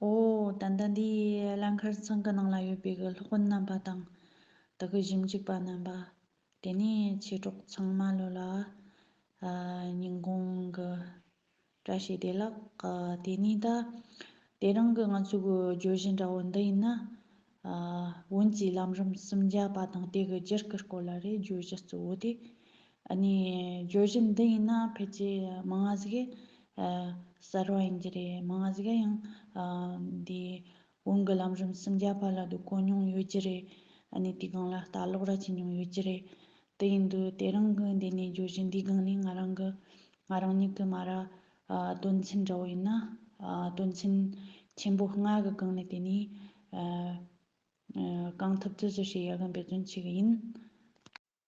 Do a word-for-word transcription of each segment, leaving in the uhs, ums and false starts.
ཨོ། ད་ལྟ་འདི་ལྷ་མཁར་ཚང་གི་ནང་ལ་ཡོད་པའི་གི་སློབ་དཔོན་རྣམ་པ་དང་། དེ་གི་ཞིབ་འཇུག་པ་རྣམ་པ། དེ་ནས་མཆེད་གྲོགས་ཚང་མ་ལོ་ལ། ཨ། ཉིན་གུང་གི་བཀྲ་ཤིས་བདེ་ལེགས། ཨ། དེ་ནས་ད་དེ་རིང་གི་ང་ཚོ་གི་བརྗོད་གཞི་འདྲ་བོ་འདི་ཡིན་ན། ཨ། བོན་གྱི་ལམ་རིམ་སུམ་བརྒྱ་པ་དང་དེ་གི་རྒྱུད་ཀྱི་སྐོར་ལ་རེད། བརྗོད་གཞི་གཙོ་བོ་དེ། ཨ་ནི་བརྗོད་གཞི་འདི་ཡིན་ན་ཕལ་ཆེར་མང་ང་ཟིག་གིས། ཨ། གསར་བ་ཡིན་གྱི་རེད། མང་ང་ཟིག་གིས་ཡང་། ཨ། འདི་བོན་གྱི་ལམ་རིམ་སུམ་བརྒྱ་པ་ལ་དུ་གོ་མྱོང་ཡོད་ཀྱི་རེད། ཨ་ནི་དེའི་སྒང་ལ་ལྟ་ཀློག་ར་བྱེད་མྱོང་ཡོད་ཀྱི་རེད། དེ་ཡིན་དུས་དེ་རིང་གི་འདི་ནས་བརྗོད་གཞི་འདིའི་སྒང་ནས་ང་རང་གི་ང་རང་ཉིད་ཀྱི་མ་ར། ཨ། དོན་ཚན་འདྲ་བོ་ཡིན་ན། ཨ། དོན་ཚན་ཆེན་པོ་ལྔ་གི་སྒང་ནས་དེ་ནས། ཨ། ཨ། གང་ཐུབ་ཐུབ་ཙམ་ཞིག་ཡར་རྒན་འབད་བརྩོན་བྱེད་གི་ཡིན།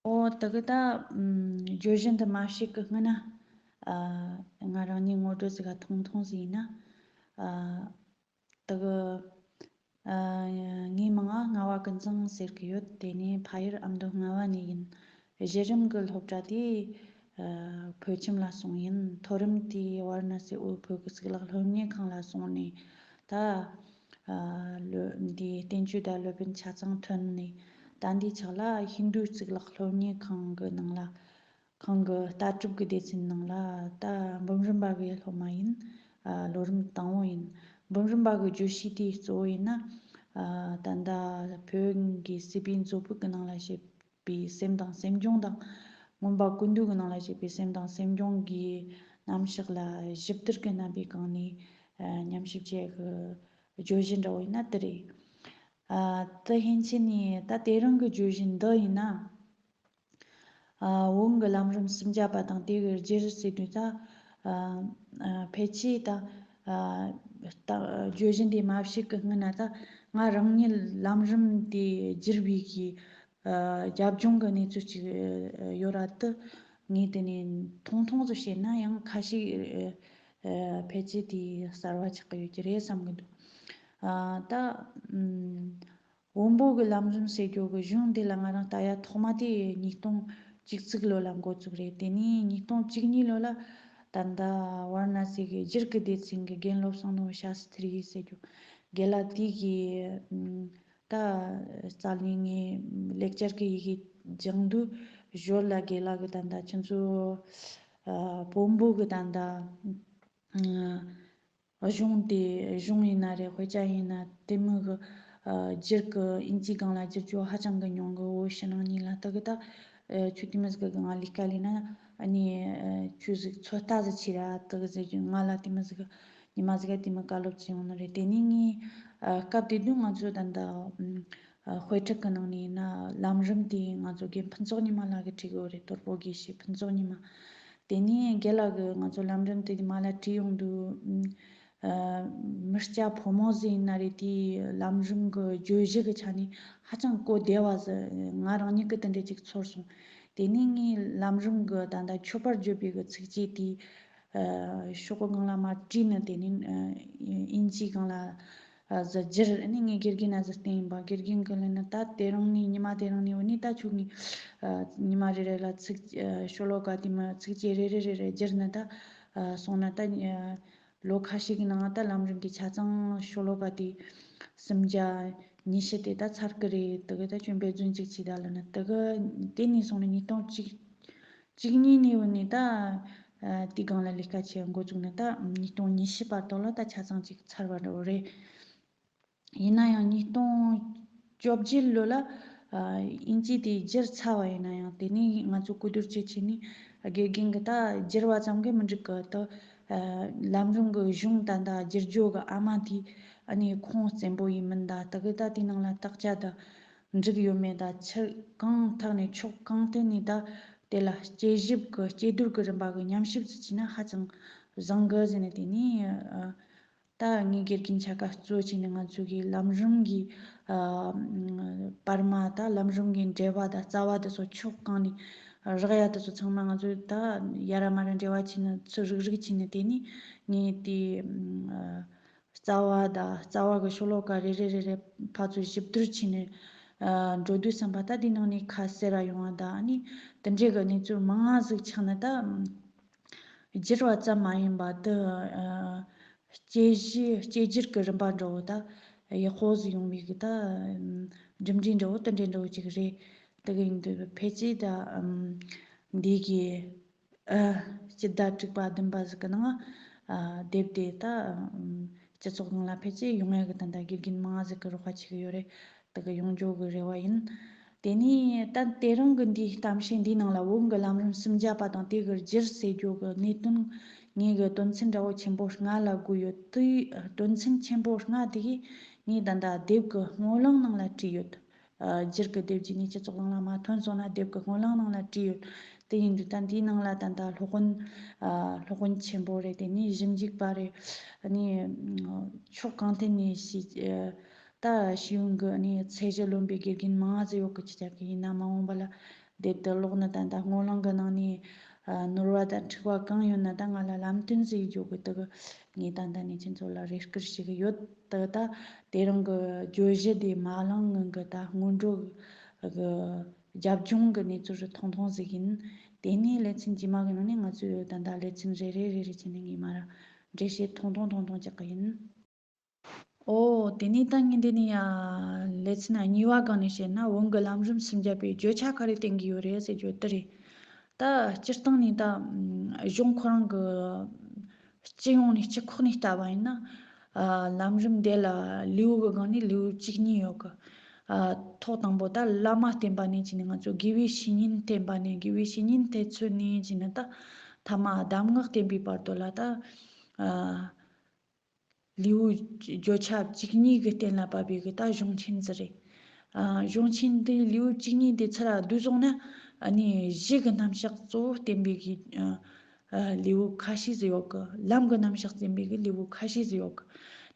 ཨོ། དེ་གི་ད། ཨམ། བརྗོད་གཞི་འདི་མ་བཤད་གི་སྔོན་ན། ཨ། ང་རང་ཉིད་ངོ་སྤྲོད་ཟིག་ག་ཐུང་ཐུང་ཟིག་ཡིན་ན། ཨ། དེ་གི། ཨ། ངའི་མིང་ང་རྔ་བ་ཀུན་བཟང་ཟེར་གི་ཡོད། དེ་ནས་ཕ་ཡུལ་ཨ་མདོ་རྔ་བ་ནས་ཡིན། གཞི་རིམ་གི་སློབ་གྲྭ་དེ། ཨ། བོད་ཁྱིམ་ལ་སོང་ཡིན། མཐོ་རིམ་དེ་ཝཱ་ར་ཎ་སི་དབུས་བོད་ཀྱི་གཙུག་ལག་སློབ་གཉེར་ཁང་ལ་སོང་ནས་ད། ཨ། ལོ་འདིའི་བསྟན་བཅོས་དང་སློབ་དཔོན་ཆ་ཚང་ཐོན་ནས། ད་འདིའི་ཕྱག་ལ་ཧིན་རྡུའི་གཙུག་ལག་སློབ་གཉེར་ཁང་གི་ནང་ལ། ཁང་གི་ལྟ་གྲུབ་ཀྱི་སྡེ་ཚན་ནང་ལ་ད་འབུམ་རམས་པ་གི་སློབ་མ་ཡིན། ཨ། ལོ་རིམ་དང་པོ་ཡིན། འབུམ་རམས་པ་གི་བརྗོད་གཞི་དེའི་གཙོ་བོ་ཡིན་ན། ཨ། ད་ལྟ་བོད་ཀྱི་སྲིད་པའི་མཛོད་དཔེ་གི་ནང་ལ་བཤད་པའི་སེམས་དང་སེམས་བྱུང་དང་། མངོན་པ་ཀུན་བཏུས་ཀྱི་ནང་ལ་བཤད་པའི་སེམས་དང་སེམས་བྱུང་གི་རྣམ་གཞག་ལ་ཞིབ་བསྡུར་གྱི་རྣམ་པའི་སྒང་ནས། ཨ། ཉམས་ཞིབ་བྱེད་ཀྱི་བརྗོད་གཞི་འདྲ་བོ་ཡིན་ན་དེ་རེད། ཨ། དེ་ཕན་ཆད་ནས་ད་དེ་རིང་གི་བརྗོད་གཞི་འདི་ཡིན་ན། ཨ། བོན་གྱི་ལམ་རིམ་སུམ་བརྒྱ་པ་དང་དེ་གི་རྒྱུད་ཟེར་དུས་ད། ཨ། ཨ། ཕལ་ཆེར་ད། ཨ། ད་བརྗོད་གཞི་འདི་མ་བཤད་གི་སྔོན་ན་ད་ང་རང་ཉིད་ལམ་རིམ་དེ་བསྒྱུར་བའི་གི། ཨ། རྒྱབ་ལྗོངས་ཀྱི་གནས་ཚུལ་ཅིག་ཨ། ཡོད་ར། དེ་ངས་དེ་ནས་ཐུང་ཐུང་ཙམ་བཤད་ན་ཡང་ཁ་ཤས། ཨ། ཨ། ཕལ་ཆེར་དེ་གསར་བ་ཆགས་ཀྱི་ཡོད་ཀྱི་རེད་བསམ་གྱི་འདུག། ཨ། ད། ཨམ། བོན་པོ་གི་ལམ་རིམ་ཟེར་རྒྱུ་གི་གཞུང་འདི་ལ་ང་རང་ལྟ་ཡ་ཐོག་མ་དེ་ཉིས་སྟོང་བཅུ་གཅིག་ལོ་ལ་འགོ་བཙུགས་རེད། དེ་ནས་ཉིས་སྟོང་བཅུ་གཉིས་ལོ་ལ་ད་ལྟ་ཝཱ་ར་ཎ་སི་གི་རྒྱུད་ཀྱི་སྡེ་ཚན་གྱི་རྒན་བློ་བཟང་ནོར་བུ་ཤཱ་སི་ཐི་རི་ཟེར་རྒྱུ་རྒན་ལགས་དེ་གིས། ཨམ། ད་རྩ་ལས་ངས་ལེགས་སྦྱར་གྱི་ཡི་གེ་སྦྱང་དུས་ཞོར་ལ་རྒན་ལགས་ཀྱིས་ད་ལྟ་ཁྱེད་ཚོ། ཨ། བོན་པོ་གི་ད་ལྟ། ཨ། གཞུང་དེ་གཞུང་ཡིན་ན་རེད། དཔེ་ཆ་ཡིན་ན་དེ་མོ་གི། ཨ། རྒྱུད་ཀྱི་དབྱིན་ཇིའི་སྒང་ལ་བསྒྱུར་རྒྱུ་ཧ་ཅང་གི་ཉུང་གི། བོད་ཕྱི་ནང་གཉིས་ལ། དེ་གི་ད། ཨ། ཁྱོད་དེ་མོ་ཟིག་གི་ང་ལས་ཀ་ལས་ན། ཨ་ནི། ཨ། ཁྱོད་ཟིག་ཚོད་ལྟ་ཟིག་བྱོས་ར། དེ་གི་ཟེར་རྒྱུ། ང་ལ་དེ་མོ་ཟིག་གི་ཉི་མ་ཟིག་ག་དེ་མོ་བཀའ་སློབ་བྱས་ཡོང་ནི་རེད། དེ་ནས་ངས། ཨ། སྐབས་དེ་དུས་ང་ཚོ་ད་ལྟ། ཨ། དཔེ་ཁྲིད་ཀྱི་ནང་ནས་ཡིན་ན་ལམ་རིམ་དེ་ང་ཚོ་རྒན་ཕུན་ཚོགས་ཉི་མ་ལགས་ཀྱིས་ཁྲིད་གི་ཡོད་རེད། དོལ་པོ་དགེ་བཤེས་ཕུན་ཚོགས་ཉི་མ། དེ་ནས་རྒན་ལགས་ཀྱིས་ང་ཚོ་ལམ་རིམ་དེ་མར་ལ་ཁྲིད་ཡོང་དུས། ཨ། མི་སྐྱ་ཕོ་མོ་ཟིག་ཡིན་ན་རེད། དེའི་ལམ་རིམ་གྱི་བརྗོད་གཞི་གི་ཆ་ནས་ཧ་ཅང་གོ་བདེ་བ་ཟིག་ང་རང་ཉིད་ཀྱིས་དེ་འདྲ་ཅིག་ཚོར་སོང་། དེ་ནས་ངས་ལམ་རིམ་གྱི་ད་ལྟ་མཆོད་པར་བརྗོད་པའི་གི་ཚིགས་བཅད་དེ། ཨ། ཤོག་གུ་སྒང་ལ་མར་བྲིས་ནས། དེ་ནས། ཨ། དབྱིན་ཇིའི་སྒང་ལ། ཨ། ཟིག་བསྒྱུར། ཨ་ནི་ངས་དགེ་རྒན་ན་ཟིག་བསྟན་ཡིན་པ། དགེ་རྒན་གྱིས་ལབ་ན། ད་དེ་རིང་ནས། ཉི་མ་དེ་རིང་ནས་འོ་ནི་ད་ཁྱོད་ངས། ཨ། ཉི་མ་རེ་རེ་ལ་ཚིག་ཨ། ཤོ་ལོ་ཀ་དེ་མོ་ཚིགས་བཅད་རེ་རེ་རེ་རེ་བསྒྱུར་ནས་ད། ཨ། སོང་ན་ད། ཨ། ལོ་ཁ་ཤས་ཀྱི་ནང་ད་ལམ་རིམ་གྱི་ཆ་ཚང་ཤོ་ལོ་ཀ་དེ་སུམ་བརྒྱ་ཉི་ཤུ་དེ་ད་ཚར་གི་རེད། དེ་གི་ད་ཁྱོད་འབད་བརྩོན་ཅིག་བྱོས་ད་ལབ་ནས། དེ་གི་དེ་ནས་བཟུང་ནས་ཉིས་སྟོང་གཅིག་གཅིག་གཉིས་ནས་འོ་ནི་ད། ཨ། དེའི་སྒང་ལ་ལས་ཀ་བྱེད་འགོ་བཙུགས་ནས་ད་ཉིས་སྟོང་ཉི་ཤུ་བར་དུ་ལ་ད་ཆ་ཚང་ཅིག་ཚར་བ་འདྲ་བོ་རེད། ཡིན་ན་ཡང་ཉིས་སྟོང་བཅོ་བརྒྱད་ལོ་ལ། ཨ། དབྱིན་ཇི་དེ་བསྒྱུར་ཚར་བ་ཡིན་ན་ཡང་། དེ་ནས་ང་ཚོ་གོ་བསྡུར་བྱེད་ཆེད་ནས་དགེ་རྒན་གྱིས་ད་བསྒྱུར་བ་ཙམ་གྱིས་མི་འགྲིག་གི། ད། ཨ། ལམ་རིམ་གྱི་གཞུང་ད་ད་བསྒྱུར་རྒྱུ་གི་ཨ་མ་དེ་ཨ་ནི་ཁུངས་བཙན་པོ་ཡིན་མིན་ད། དེ་གི་ད་དེའི་ནང་ལ་དག་ཆ་ད་འགྲིག་ཡོད་མེད་ད། ཕྱིར་གང་ཐད་ནས་ཕྱོགས་གང་ཐད་ནས་ད་དེ་ལ་དཔྱད་ཞིབ་ཀྱི། དཔྱད་བསྡུར་གྱི་རིམ་པ་གི་ཉམས་ཞིབ་ཅིག་བྱས་ན་ཧ་ཅང་བཟང་གི་ཟེར་ནས། དེ་ནས། ཨ། ད་ངའི་དགེ་རྒན་ཆ་ག་གཙོ་བྱས་ནས་ང་ཚོ་གི་ལམ་རིམ་གྱི། ཨ། བར་མ་ད་ལམ་རིམ་གྱི་འགྲེལ་པ་ད་རྩ་བ་དེ་ཚོ་ཕྱོགས་གང་ནས་རག་ཡ་དེ་ཚོ་ཚང་མ་ང་ཚོས་ད་ཡ་ར་མ་ར་འགྲེལ་པ་བྱས་ནས། ཚུར་རིག་རིག་བྱས་ནས། དེ་ནས་ངས་དེ། ཨ། རྩ་བ་ད་རྩ་བ་གི་ཤོ་ལོ་ཀ་རེ་རེ་རེ་རེ་ཕར་ཚུར་ཞིབ་བསྡུར་བྱས་ནས། ཨ། འགྲོ་དུས་ཙམ་པ་ད་དེའི་ནང་ནས་ཁ་གསལ་ར་ཡོང་བ་ད། ཨ་ནི་དེ་འདྲའི་གི་གནས་ཚུལ་མང་ང་ཟིག་ཆགས་ནས་ད། བསྒྱུར་བ་ཙམ་མ་ཡིན་པ་དེ། ཨ། དཔྱད་གཞི་དཔྱད་བསྒྱུར་གྱི་རིམ་པ་འདྲ་བོ་ད་ཡག་པོ་ཟིག་ཡོང་བའི་གི་ད་གྲུབ་འབྲས་འདྲ་བོ་དེ་འདྲ་འདྲ་བོ་ཅིག་རེད། དེ་གི་ཡིན་དུས་ཕལ་ཆེར་ད་འདི་གི་སྤྱི་ཟླ་དྲུག་པ་བདུན་པ་ཟིག་གི་ནང་དེབ་དེ་ད་སྤྱི་ཚོགས་ནང་ལ་ཕལ་ཆེར་ཡོང་ཡ་གི་ད་ད་དགེ་རྒན་མང་ཟིག་གི་རོགས་པ་བྱེད་གི་ཡོད་རེད། དེ་གི་ཡོང་རྒྱུ་གི་རེ་བ་ཡིན། དེ་ནས་ད་དེ་རིང་གི་འདིའི་གཏམ་བཤད་འདིའི་ནང་ལ་བོད་གི་ལམ་རིམ་སུམ་བརྒྱ་པ་དང་དེ་གི་རྒྱུར་ཟེར་རྒྱུ་གི་གནད་དོན་ངས་གི་དོན་ཚན་འདྲ་བོ་ཆེན་པོ་ལྔ་ལ་བགོས་ཡོད། དེའི་དོན་ཚན་ཆེན་པོ་ལྔ་དེ་གིས་ངས་ད་ལྟ་དེབ་གི་སྔོན་གླེང་ནང་ལ་བྲིས་ཡོད། རྒྱུར་གི་དེབ་ཀྱི་ནས་སྤྱི་ཚོགས་ནང་ལ་མ་ཐོན་སོང་ན་དེབ་གི་སྔོན་གླེང་ནང་ལ་བྲིས་ཡོད། དེ་ཡིན་དུས་ད་འདིའི་ནང་ལ་ད་ལྟ་སློབ་དཔོན་སློབ་དཔོན་ཆེན་པོ་རེད། དེ་ནས་ཞིབ་འཇུག་པ་རེད། ཨ་ནི་ཕྱོགས་གང་ཐད་ནས་ཤེས་ད་ཤེས་ཡོན་གྱི་ཨ་ནི་ཚད་གཞི་ལོན་པའི་དགེ་རྒན་མང་ཟིག་ཡོད་གི། ཅི་ཅག་གི་ཡིན་ན་མ་འོངས་པ་ལ་དེབ་དེ་ཀློག་ནི་ད་ལྟ་སྔོན་གླེང་གི་ནང་ནས་ནོར་བ་དང་འཁྲུལ་བ་གང་ཡོད་ན་ད་ང་ལ་ལམ་སྟོན་ཟིག་རྒྱོབ་གི། དེ་གི་ངས་ད་ལྟ་ནས་ཁྱེད་ཚོ་ལ་རེ་སྐུལ་ཞུ་གི་ཡོད། དེ་ད་དེ་རིང་གི་བརྗོད་གཞི་དེ་མ་གླེང་སྔོན་གི་ད་སྔོན་འགྲོ་གི་རྒྱབ་ལྗོངས་ཀྱི་གནས་ཚུལ་རེ་ཐུང་ཐུང་ཟིག་ཡིན། དེ་ནས་ལེ་ཚན་རྗེས་མ་གི་ནང་ནས་ང་ཚོས་ད་ལྟ་ལེ་ཚན་རེ་རེ་རེ་རེ་བྱས་ནས་ངས་མར་འགྲེལ་བཤད་ཐུང་ཐུང་ཐུང་ཐུང་རྒྱག་གི་ཡིན། ཨོ། དེ་ནས་ད་ངས་འདི་ནས་ཡ་ལེ་ཚན་གཉིས་པ་སྒང་ནས་བཤད་ན་བོད་གི་ལམ་རིམ་སུམ་བརྒྱ་པའི་བརྗོད་བྱ་ག་རེ་བསྟན་གི་ཡོད་རེད་ཟེར་རྒྱུ་དེ་རེད། ད་སྤྱིར་བཏང་ནས་ད་གཞུང་ཁོ་རང་གི་སྤྱི་ཡོངས་ནས་སྤྱི་ཁོག་ནས་ལྟ་བ་ཡིན་ན། ཨ། ལམ་རིམ་དེ་ལ་ལེའུ་གི་སྒང་ནས་ལེའུ་གཅིག་གཉིས་ཡོད་གི། ཨ། ཐོག་དང་པོ་ད་བླ་མ་བསྟེན་པ་ནས་བྱས་ནས་ང་ཚོ་དགེ་བའི་བཤེས་གཉེན་བསྟེན་པ་ནས་དགེ་བའི་བཤེས་གཉེན་དེ་ཚོ་ནས་བྱས་ནས་ད་ཐ་མ་གདམས་ངག་བསྟེན་པའི་བར་དུ་ལ་ད། ཨ། ལེའུ་བརྗོད་བྱ་གཅིག་གཉིས་ཀྱི་སྟེང་ལ་བབས་པའི་གི་ད་གཞུང་ཆེན་ཟིག་རེད། ཨ། གཞུང་ཆེན་དེ་ལེའུ་གཅིག་གཉིས་དེ་ཚུར་བསྡུས་སོང་ན། ཨ་ནི་གཞི་གི་རྣམ་གཞག་གཙོ་བོ་བསྟན་པའི་གི། ཨ། ཨ། ལེའུ་ཁ་ཤས་ཟིག་ཡོད་གི། ལམ་གི་རྣམ་གཞག་བསྟན་པའི་གི་ལེའུ་ཁ་ཤས་ཟིག་ཡོད་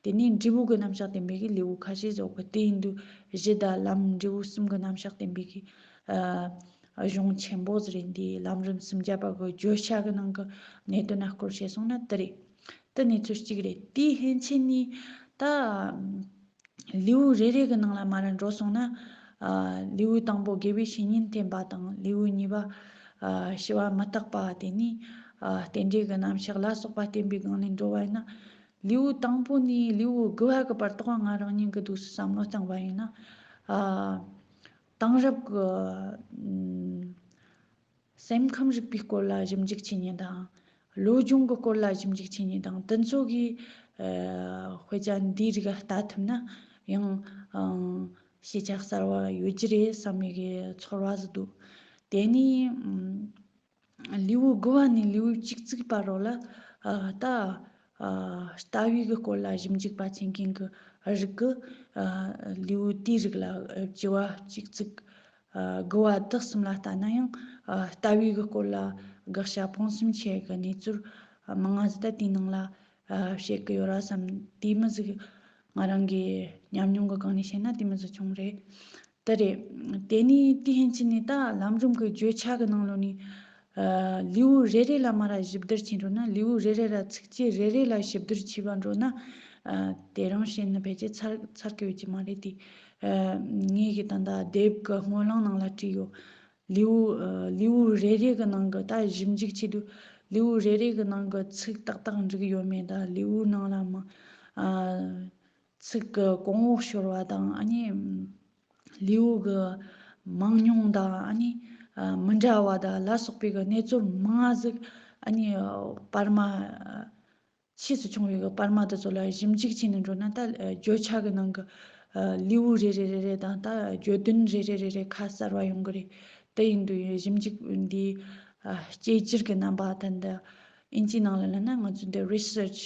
གི། དེ་ནས་འབྲས་བུ་གི་རྣམ་གཞག་བསྟན་པའི་གི་ལེའུ་ཁ་ཤས་ཟིག་ཡོད་གི། དེ་ཡིན་དུས་གཞི་དང་ལམ་འབྲས་བུ་གསུམ་གི་རྣམ་གཞག་བསྟན་པའི་གི། ཨ། གཞུང་ཆེན་པོ་ཟིག་རེད། འདི་ལམ་རིམ་སུམ་བརྒྱ་པ་གི་བརྗོད་བྱ་གི་ནང་གི་གནད་དོན་ལ་སྐོར་བཤད་སོང་ན་དེ་རེད། དེ་གནས་ཚུལ་གཅིག་རེད། དེའི་ཕན་ཆད་ནས་ད་ལེའུ་རེ་རེ་གི་ནང་ལ་མར་འགྲོ་སོང་ན། ཨ། ལེའུ་དང་པོ་དགེ་བའི་བཤེས་གཉེན་བསྟེན་པ་དང་། ལེའུ་གཉིས་པ། ཨ། ཞི་བ་མི་རྟག་པ། དེ་ནས། ཨ། རྟེན་འབྲེལ་གྱི་རྣམ་གཞག་ལ་སོགས་པ་བསྟན་པའི་སྒང་ནས་འགྲོ་བ་ཡིན་ན། ལེའུ་དང་པོ་ནས་ལེའུ་དགུ་བ་གི་བར་དུ་ང་རང་ཉིད་ཀྱི་འདུག་སེ་བསམ་བློ་བཏང་བ་ཡིན་ན། ཨ། དེང་རབས་ཀྱི། ཨ། སེམས་ཁམས་རིག་པའི་སྐོར་ལ་ཞིབ་འཇུག་བྱེད་མཁན་དང་། བློ་སྦྱོང་གི་སྐོར་ལ་ཞིབ་འཇུག་བྱེད་མཁན་དང་། དེ་ཚོ་གིས། ཨ། དཔེ་ཆ་འདིའི་རིགས་ལ་ལྟ་ཐུབ་ན་ཡང་། ཨང་། ཤེས་བྱ་གསར་བ་ཡོད་རྒྱུ་རེད་བསམ་མི་གི་ཚོར་བ་ཟིག་འདུག། དེ་ནས། ཨམ། ལེའུ་དགུ་བ་ནས་ལེའུ་བཅུ་གཅིག་བར་རོ་ལ། ཨ། ད། ཨ། ལྟ་བའི་གི་སྐོར་ལ་ཞིབ་འཇུག་པ་བྱེད་མཁན་གི་རིགས་ཀྱི། ཨ། ལེའུ་དེའི་རིགས་ལ། ཨ། བཅུ་བ། བཅུ་གཅིག། ཨ། དགུ་བ། དེ་གསུམ་ལ་ལྟ་ན་ཡང་། ཨ། ལྟ་བའི་གི་སྐོར་ལ་དགག་བྱ་སྤོང་གསུམ་ཆེ་གི་གནས་ཚུལ་མང་ང་ཟིག་ད་དེའི་ནང་ལ། ཨ། བཤད་གི་ཡོད་ར་བསམ། དེ་མོ་ཟིག་ང་རང་གི་ཉམས་མྱོང་གི་སྒང་ནས་བཤད་ན་དེ་མོ་ཟིག་བྱུང་རེད། དེ་རེད། དེ་ནས་དེའི་ཕན་ཆད་ནས་ད་ལམ་རིམ་གྱི་བརྗོད་བྱ་གི་ནང་ལོགས་ནས། ཨ། ལེའུ་རེ་རེ་ལ་མར་ཞིབ་བསྡུར་བྱས་འགྲོ་ན། ལེའུ་རེ་རེ་ལ་ཚིགས་བཅད་རེ་རེ་ལ་ཞིབ་བསྡུར་བྱས་པ་འགྲོ་ན། ཨ། དེ་རིང་བཤད་ན་ཕལ་ཆེར་ཚར་ཚར་གི་ཡོད་ཀྱི་མ་རེད་དེ། ཨ། ངས་གི་ད་ལྟ་དེབ་ཀྱི་སྔོན་གླེང་ནང་ལ་བྲིས་ཡོད། ལེའུ། ཨ། ལེའུ་རེ་རེ་གི་ནང་གི་ད་ཞིབ་འཇུག་བྱས་དུས། ལེའུ་རེ་རེ་གི་ནང་གི་ཚིག་ཏག་ཏག་འགྲིག་ཡོད་མེད་དང་། ལེའུ་ནང་ལ་མ། ཨ། ཚིག་གི་གོང་འོག་ཤོར་བ་དང་། ཨ་ནི་ལེའུ་གི་མང་ཉུང་དང་། ཨ་ནི་མི་འདྲ་བ་དང་ལ་སོགས་པའི་གི་གནས་ཚུལ་མང་ང་ཟིག། ཨ་ནི་བར་མ་ཕྱིས་སུ་བྱུང་བའི་གི་བར་མ་དེ་ཚོ་ལ་ཞིབ་འཇུག་བྱས་ནས་འགྲོ་ན། ད་བརྗོད་བྱ་གི་ནང་གི་ལེའུ་རེ་རེ་རེ་རེ་དང་ད་བརྗོད་དོན་རེ་རེ་རེ་རེ་ཁ་གསལ་བ་ཡོང་གི་རེད། དེ་ཡིན་དུས་ཞིབ་འཇུག་འདི་དཔྱད་བསྒྱུར་གི་རྣམ་པ་དེ་འདི། ཨིན་ཇིའི་ནང་ལ་ལབ་ན་ང་ཚོ་འདི་research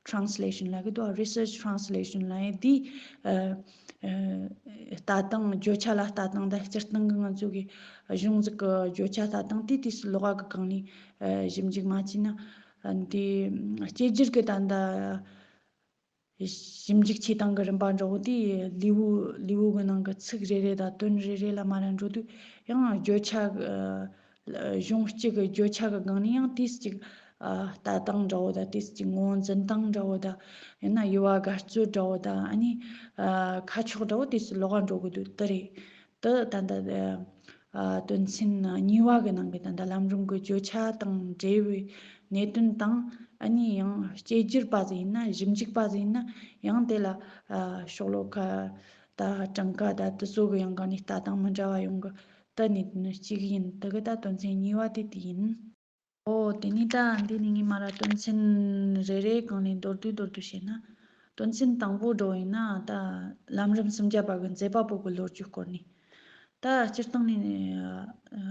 translation ལབ་གི་འདུག། research translation ལབ་ཡས་འདི། ཨ། ཨ། ལྟ་སྟངས། བརྗོད་བྱ་ལ་ལྟ་སྟངས་དང་། སྤྱིར་བཏང་གི་ང་ཚོ་གི་གཞུང་ཟིག་གི་བརྗོད་བྱ་ལྟ་སྟངས་དེ་དུས་སུ་ལོགས་ཀ་གི་སྒང་ནས། ཨ། ཞིབ་འཇུག་མ་བྱས་ན། ཨ། འདི་དཔྱད་བསྒྱུར་གི་ད་ལྟ། ཞིབ་འཇུག་བྱེད་སྟངས་ཀྱི་རིམ་པ་འདྲ་བོ་དེ་ལེའུ། ལེའུ་གི་ནང་གི་ཚིག་རེ་རེ་དང་དོན་རེ་རེ་ལ་མར་འགྲོ་དུས་ཡང་བརྗོད་བྱ། ཨ། གཞུང་གཅིག་གི་བརྗོད་བྱ་གི་སྒང་ནས་ཡང་དེ་ཅིག། ཨ། ལྟ་སྟངས་འདྲ་བོ་དང་། དེ་ཅིག་ངོས་འཛིན་སྟངས་འདྲ་བོ་དང་། ཡང་ན་དབྱེ་བ་དགར་ཚུལ་འདྲ་བོ་དང་། ཨ་ནི། ཨ། ཁ་ཕྱོགས་འདྲ་བོ་དེ་ཅིག་ལོགས་ཀ་འགྲོ་གི་འདུག། དེ་རེད། དེ་ད་ལྟ། ཨ། དོན་ཚན་གཉིས་པ་གི་ནང་གི་ད་ལྟ་ལམ་རིམ་གྱི་བརྗོད་བྱ་དང་འབྲེལ་བའི་གནད་དོན་དང་ ཨ་ནི་ཡང་སྐྱེ་འགྱུར་པ་ཟིག་ཡིན་ན། ཞིབ་འཇུག་པ་ཟིག་ཡིན་ན། ཡང་དེ་ལ་ཨ་ཤོ་ལོ་ཀ་ད་གྲངས་ཀ་ད་དེ་ཚོ་གི་ཡང་གང་ནས་ལྟ་སྟངས་མི་འདྲ་བ་ཡོང་གི། ད་གནད་དོན་གཅིག་ཡིན། དེ་གི་ད་དོན་ཚན་གཉིས་པ་དེ་དེ་ཡིན། ཨོ་དེ་ནས་ད་འདི་ནས་ངས་མར་དོན་ཚན་རེ་རེ་གང་ནས་མདོར་བསྡུས་མདོར་བསྡུས་བཤད་ན། དོན་ཚན་དང་པོ་འགྲོ་ཡིན་ན། ད་ལམ་རིམ་སུམ་བརྒྱ་པ་གི་མཛད་པ་པོ་གི་ལོ་རྒྱུས་སྐོར་ནས། ད་སྤྱིར་བཏང་ནས་ཨ་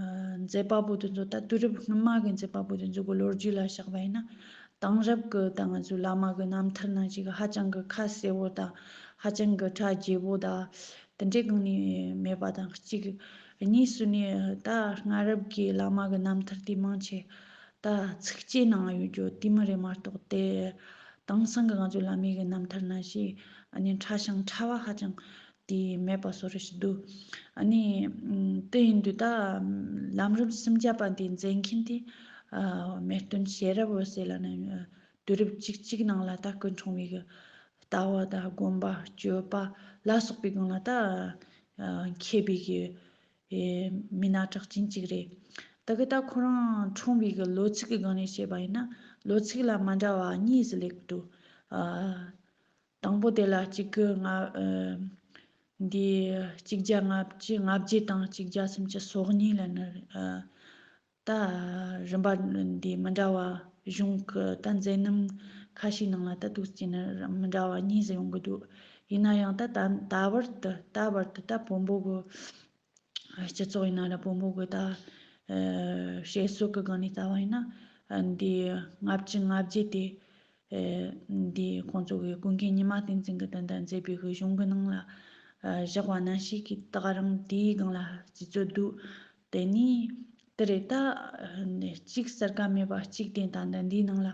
མཛད་པ་པོ་དེ་ཚོ། ད་དུས་རབས་སྔོན་མ་གི་མཛད་པ་པོ་དེ་ཚོ་གི་ལོ་རྒྱུས་ལ་བཞག་པ་ཡིན་ན། དེང་རབས་ཀྱི་ད་ང་ཚོའི་བླ་མ་གི་རྣམ་ཐར་ནང་བཞིན་ཧ་ཅང་གི་ཁ་གསལ་བོ་དང་། ཧ་ཅང་གི་གྲ་རྒྱས་པོ་དང་། དེ་འདྲའི་སྒང་ནས་མེད་པ་དང་གཅིག། གཉིས་སུ་ནས་ད་སྔ་རབས་ཀྱི་བླ་མ་གི་རྣམ་ཐར་དེ་མང་ཆེ་ད་ཚིགས་བཅད་ནང་ཡོད་རྒྱུ་དེ་མོ་རེད་མ་གཏོགས། དེ་དེང་སང་གི་ང་ཚོའི་བླ་མའི་གི་རྣམ་ཐར་ནང་བཞིན་ཨ་ནི་ཕྲ་ཞིང་ཕྲ་བ་ཧ་ཅང་དེ་མེད་པ་བཟོ་འདྲ་ཞིག་འདུག། ཨ་ནི་ཨམ་དེ་ཡིན་དུས་ད་ལམ་རིམ་སུམ་བརྒྱ་པ་འདི་མཛད་མཁན་དེ་ཨ་མེས་སྟོན་ཤེས་རབ་འོད་ཟེར་ལབ་ནས། དུས་རབས་བཅུ་གཅིག་ནང་ལ་ད་སྐུ་འཁྲུངས་པའི་གི་ལྟ་བ་དང་སྒོམ་པ་སྤྱོད་པ་ལ་སོགས་པའི་སྒང་ལ་ད་ཨ་མཁས་པའི་གི་ཨེ་མི་སྣ་གྲགས་ཅན་ཅིག་རེད། ད་གི་ད་ཁོ་རང་འཁྲུངས་པའི་གི་ལོ་ཚིགས་ཀྱི་སྒང་ནས་བཤད་པ་ཡིན་ན། ལོ་ཚིགས་ལ་མ་འདྲ་བ་གཉིས་སུ་ལེགས་འདུག། ཨ་དང་པོ་དེ་ལ་གཅིག་གི་ལྔ་ཨ་འདི་གཅིག་བརྒྱ་ལྔ་བཅུ་ལྔ་བརྒྱ་དང་གཅིག་བརྒྱ་སུམ་ཅུ་སོ་གཉིས་ལ་ནི་ཨ་ད་རིམ་པ་འདི་མི་འདྲ་བ། གཞུང་གི་ད་མཛད་རྣམ་ཁ་ཤས་ནང་ལ་ད་འདུག་སེ་ནི་མི་འདྲ་བ་གཉིས་སུ་ཡོང་གི་འདུག། ཡིན་ན་ཡང་ད་ད་ད་བར་དུ་ད་བར་དུ་ད་བོན་པོ་གི་སྤྱི་ཚོགས་ཡིན་ན་ར། བོན་པོ་གི་ད་ཨ་བཤད་སྲོལ་གི་སྒང་ནས་ལྟ་བ་ཡིན་ན། ཨ་འདི་ལྔ་བཅུ་ང་བརྒྱད་དེ་ཨ་འདི་ཁོང་ཚོ་གི་ཀུན་མཁྱེན་ཉི་མ་བསྟན་འཛིན་གི་ད་ད་མཛད་པའི་གི་གཞུང་གི་ནང་ལ་ཨ་བཞག་པ་ནང་བཞིན་གི་ད་ག་རང་དེའི་སྒང་ལ་རྩིས་རྩོད་འདུག། དེ་ནས་དེ་རེད། ད་ཨ་གཅིག་གསར་ཁ་མེད་པ་གཅིག་དེ་ད་ད་འདིའི་ནང་ལ་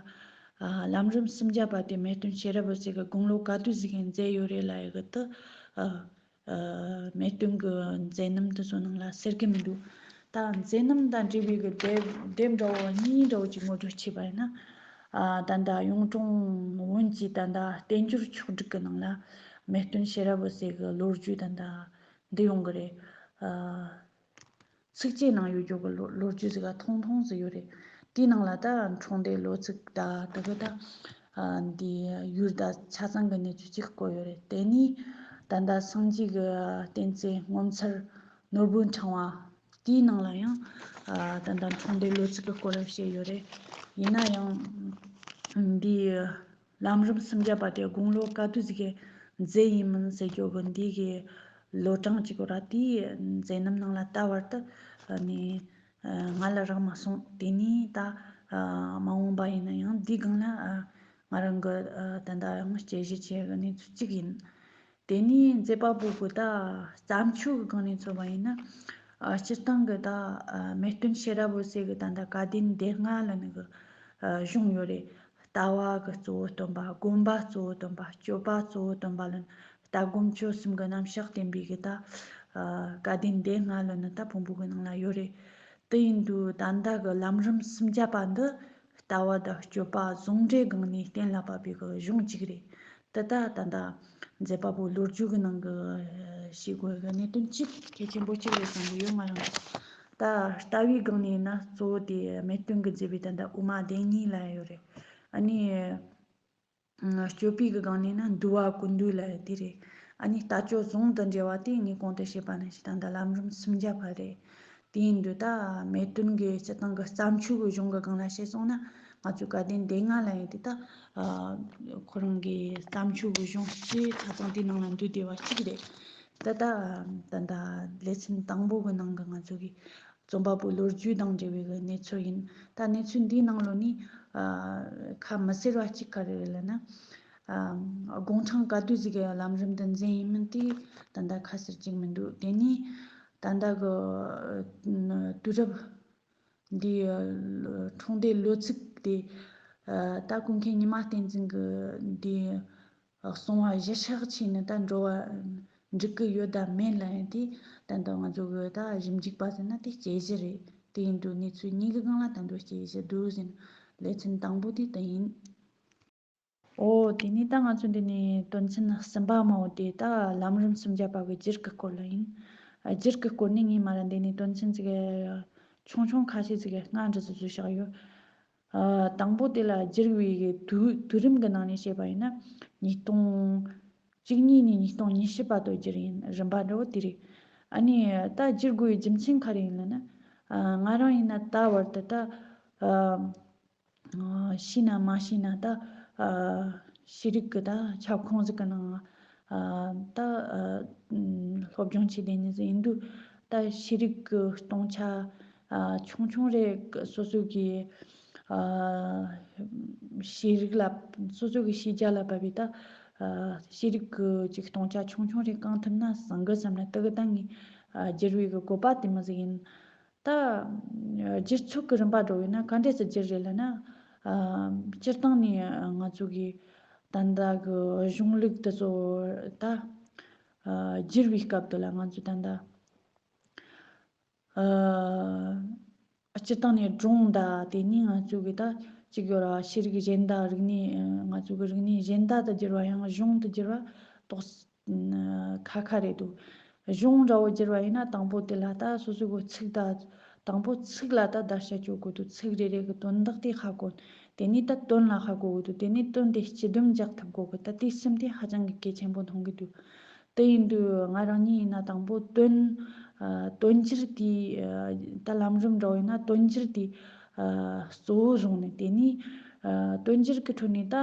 ཨ་ལམ་རིམ་སུམ་བརྒྱ་པ་དེ་མེས་སྟོན་ཤེས་རབ་འོད་ཟེར་གི་དགུང་ལོ་ག་དུས་ཟིག་གི་མཛད་ཡོད་རེད་ལབ་ཡོད་གི། དེ་ཨ་ཨ་མེས་སྟོན་གྱི་མཛད་རྣམ་དེ་ཚོ་ནང་ལ་གསལ་གི་མི་འདུག། ད་མཛད་རྣམ་དང་འབྲེལ་བའི་གི་དེབ་དེབ་འདྲ་བོ་གཉིས་འདྲ་བོ་ཅིག་ངོ་སྤྲོད་བྱས་པ་ཡིན་ན། ཨ་ད་ལྟ་གཡུང་དྲུང་བོན་གྱི་ད་ལྟ་བསྟན་འགྱུར་ཕྱོགས་བསྒྲིགས་ཀྱི་ནང་ལ་མེས་སྟོན་ཤེས་རབ་འོད་ཟེར་གི་ལོ་རྒྱུས་ད་ལྟ་འདི་ཡོང་གི་རེད། ཨ་ཚིགས་བཅད་ནང་ཡོད་རྒྱུ་གི་ལོ་ལོ་རྒྱུས་ཟིག་ག་ཐུང་ཐུང་ཟིག་ཡོད་རེད། དེའི་ནང་ལ་ད་འཁྲུངས་འདས་ལོ་ཚིགས་ད་དེ་གི་ད་ཨ་འདི་ཡུལ་དང་ཆ་ཚང་གི་གནས་ཚུལ་ཅིག་བཀོད་ཡོད་རེད། དེ་ནས་ད་ལྟ་སངས་རྒྱས་ཀྱི་བསྟན་རྩིས་ངོ་མཚར་ནོར་བུ་ཕྲེང་བ་དེའི་ནང་ལ་ཡང་ཨ་ད་ལྟ་འཁྲུངས་འདས་ལོ་ཚིགས་ཀྱི་སྐོར་ལ་བཤད་ཡོད་རེད། ཡིན་ན་ཡང་འདི་ལམ་རིམ་སུམ་བརྒྱ་པ་དེ་དགུང་ལོ་ག་དུས་ཟིག་གི་མཛད་ཡིན་མིན་ཟེར་རྒྱུ་གི་འདི་གི་ལོ་གྲངས་གཅིག་གོ་ར། དེའི་མཛད་རྣམ་ནང་ལ་ད་བར་དུ་ཨ་ནི་ཨ་ང་ལ་རག་མ་སོང་། དེ་ནས་ད་ཨ་མ་འོངས་པ་ཡིན་ན་ཡང་འདི་སྒང་ལ་ཨ་ང་རང་གི་ཨ་ད་ལྟ་ཡང་དཔྱད་གཞི་བྱེད་གི་གནས་ཚུལ་གཅིག་ཡིན། དེ་ནས་མཛད་པ་པོ་གི་ད་བརྩམས་ཆོས་ཀྱི་སྒང་ནས་མཚོན་པ་ཡིན་ན། ཨ་སྤྱིར་བཏང་གི་ད་ཨ་མེས་སྟོན་ཤེས་རབ་འོད་ཟེར་གི་ད་ལྟ་བཀའ་དྲིན་སྡེ་ལྔ་ལབ་ནི་གི་ཨ་གཞུང་ཡོད་རེད། ལྟ་བ་གི་གཙོ་བོ་སྟོན་པ། སྒོམ་པ་གཙོ་བོ་སྟོན་པ། སྤྱོད་པ་གཙོ་བོ་སྟོན་པ་ལབ་ནི། ལྟ་སྒོམ་སྤྱོད་གསུམ་གི་རྣམ་གཞག་བསྟན་པའི་གི་ད་ཨ་བཀའ་དྲིན་སྡེ་ལྔ་ལབ་ནི་ད་བོན་པོ་གི་ནང་ལ་ཡོད་རེད། དེ་ཡིན་དུས་ད་ལྟ་གི་ལམ་རིམ་སུམ་བརྒྱ་པ་འདི་ལྟ་བ་དང་སྤྱོད་པ་ཟུང་འབྲེལ་སྒང་ནས་གཏན་ལ་ཕབ་པའི་གི་གཞུང་གཅིག་རེད། དེ་ད་ད་ལྟ་མཛད་པ་པོ་ལོ་རྒྱུས་ཀྱི་ནང་གི་ཤེས་དགོས་གི་གནད་དོན་གཅིག་གལ་ཆེན་པོ་གཅིག་རེད་བསམ་གི་ཡོད། ང་རང་གི་ད་ལྟ་བའི་སྒང་ནས་ཡིན་ན་གཙོ་བོ་དེ་མེས་སྟོན་གྱིས་མཛད་པའི་ད་ལྟ་དབུ་མ་བདེན་གཉིས་ལབ་ཡོད་རེད། ཨ་ནི་སྤྱོད་པའི་གི་སྒང་ནས་ན་འདུལ་བ་ཀུན་འདུས་ལབ་ཡོད་དེ་རེད། ཨ་ནི་ལྟ་སྤྱོད་ཟུང་དུ་འབྲེལ་བ་དེ་ངས་གོང་དུ་བཤད་པ་ནང་བཞིན་ད་ལྟ་ལམ་རིམ་སུམ་བརྒྱ་པ་རེད། དེ་ཡིན་དུས་ད་མེས་སྟོན་གྱི་སྤྱིར་བཏང་གི་བརྩམས་ཆོས་ཀྱི་གཞུང་གི་སྒང་ལ་བཤད་སོང་ན། ང་ཚོས་བཀའ་དྲིན་སྡེ་ལྔ་ལབ་ཡོད་དེ་ད་ཨ་ཁོ་རང་གི་བརྩམས་ཆོས་ཀྱི་གཞུང་སྤྱི་ཆ་ཚང་དེའི་ནང་ལ་འདུས་བསྡད་པ་གཅིག་རེད། ད་ད་ད་ལྟ་ལེ་ཚན་དང་པོ་གི་ནང་གི་ང་ཚོ་གི་རྩོམ་པ་པོའི་ལོ་རྒྱུས་དང་འབྲེལ་བའི་གི་གནས་ཚུལ་ཡིན། ད་གནས་ཚུལ་འདིའི་ནང་ལོགས་ནས་ཨ་ཁ་མི་གསལ་བ་གཅིག་ག་རེ་རེད་ལབ་ན། ཨ་དགུང་གྲངས་ག་དུས་ཟིག་གི་ལམ་རིམ་དུ་མཛད་ཡིན་མིན་དེ་ད་ལྟ་ཁ་གསལ་གཅིག་མི་འདུག། དེ་ནས་ད་ལྟ་གི་ཨ་དུས་རབས་འདི་ཨ་འཁྲུངས་འདས་ལོ་ཚིགས་དེ་ཨ་ད་ཀུན་མཁྱེན་ཉི་མ་བསྟན་འཛིན་གྱི་འདི་གསུང་བ་གཞིར་བཞག་བྱས་ནས་ད་འགྲོ་བ་འགྲིག་གི་ཡོད་དམ་མེད་ལབ་ཡིན་དེ། ད་ལྟ་ང་ཚོ་གི་ད་ཞིབ་འཇུག་པ་ཟེར་ན་དེ་དཔྱད་གཞི་རེད། དེ་ཡིན་དུས་གནས་ཚུལ་གཉིས་ཀྱི་སྒང་ལ་ད་འགྲོ་དཔྱད་གཞི་འདུག་ཟེར་ན། ལེ་ཚན་དང་པོ་དེ་ད་ཡིན། ཨོ་དེ་ནས་ད་ང་ཚོ་འདི་ནས་དོན་ཚན་གསུམ་པ་མ་འོ་དེ་ད་ལམ་རིམ་སུམ་བརྒྱ་པ་གི་རྒྱུད་ཀྱི་སྐོར་ལ་ཡིན། རྒྱུད་ཀྱི་སྐོར་ནས་ངས་མ་ར་འདི་ནས་དོན་ཚན་ཅིག་ཆུང་ཆུང་ཁ་ཤས་ཅིག་སྔ་འདྲི་ཟུ་ཟུ་བཞག་ཡོད། ཨ། དང་པོ་དེ་ལ་བསྒྱུར་བའི་གི་དུས་དུས་རིམ་གྱི་ནང་ནས་བཤད་པ་ཡིན་ན། ཉིས་སྟོང་བཅུ་གཉིས་ནས་ཉིས་སྟོང་ཉི་ཤུ་བར་དུ་བསྒྱུར་ཡིན། རིམ་པ་འདྲ་བོ་དེ་རེད། ཨ་ནི་ད་བསྒྱུར་དགོས་པའི་རྒྱུ་མཚན་ག་རེ་ཡིན་ལབ་ན། ཨ། ང་རང་ཡིན་ན་ད་བར་དུ་ད། ཨ། ཤེས་ན་མ་ཤེས་ན་ད། ཨ། ཤེས་རིག་གི་ད་ཁྱབ་ཁོངས་ཟིག་གི་ནང་། ཨ། ད། ཨ། སློབ་སྦྱོང་བྱས་བསྡད་ནི་ཟིག་ཡིན་དུས། ད་ཤེས་རིག་གི་སྟོང་ཆ། ཨ། ཆུང་ཆུང་རེ་སོ་སོ་གི། ཨ། ཤེས་རིག་ལ། སོ་སོ་གི་ཤེས་རྒྱ་ལ་བབས་པའི་ད། ཨ། ཤེས་རིག་གི་ཅིག་སྟོང་ཆ་ཆུང་ཆུང་རེ་བསྐང་ཐུབ་ན་བཟང་གི་བསམ་ན། དེ་གི་ད་ངས། ཨ། བསྒྱུར་བའི་གི་དགོས་པ་དེ་མོ་ཟིག་ཡིན། ད། བསྒྱུར་ཚུལ་གྱི་རིམ་པ་འགྲོ་བས་ན་ག་འདྲས་སེ་བསྒྱུར་རེད་ལབ་ན། ཨ། སྤྱིར་བཏང་ནས་ང་ཚོ་གི་ད་ལྟ་གི་གཞུང་ལུགས་དེ་ཚོ་ད། ཨ། བསྒྱུར་བའི་སྐབས་དེ་ལ་ང་ཚོ་ད་ལྟ། ཨ། སྤྱིར་བཏང་ནས་སྒྲུང་དང་། དེ་ནས་ང་ཚོ་གི་ད་ཅིག་ཡོད་ར། ཤེས་རིག་གཞན་དག་རིག་གནས། ང་ཚོ་གི་རིག་གནས་གཞན་དག་ཏུ་བསྒྱུར་བ་ཡང་གཞུང་དུ་བསྒྱུར་བ་ཏོག་ཙམ་ཁ་ཁ་རེད་འདུག་གཞུང་འདྲ་བོ་བསྒྱུར་བ་ཡིན་ན། དང་པོ་དེ་ལ་ད་སོ་སོ་གི་ཚིག་ད། དང་པོ་ཚིག་ལ་ད་བརྡར་ཤ་གཅོད་དགོས་འདུག་ཚིག་རེ་རེ་གི་དོན་དག་དེ་ཧ་གོ། དེ་ནས་ད་དོན་ལ་ཧ་གོ་དགོས་འདུག་དེ་ནས་དོན་དེ་སྤྱི་སྡོམ་རྒྱག་ཐུབ་དགོས་གི། ད་དེ་གསུམ་དེ་ཧ་ཅང་གི་གལ་ཆེན་པོ་མཐོང་གི་འདུག་དེ་ཡིན་དུས་ང་རང་ཉིད་ཡིན་ན་དང་པོ་དོན། ཨ། དོན་འགྱུར་དེ། ཨ། ད་ལམ་རིམ་འདྲ་བོ་ཡིན་ན་དོན་འགྱུར་དེ། ཨ། གཙོ་བོ་བཟུང་ནས། དེ་ནས། ཨ། དོན་འགྱུར་གྱི་ཁྲོད་ནས་ད།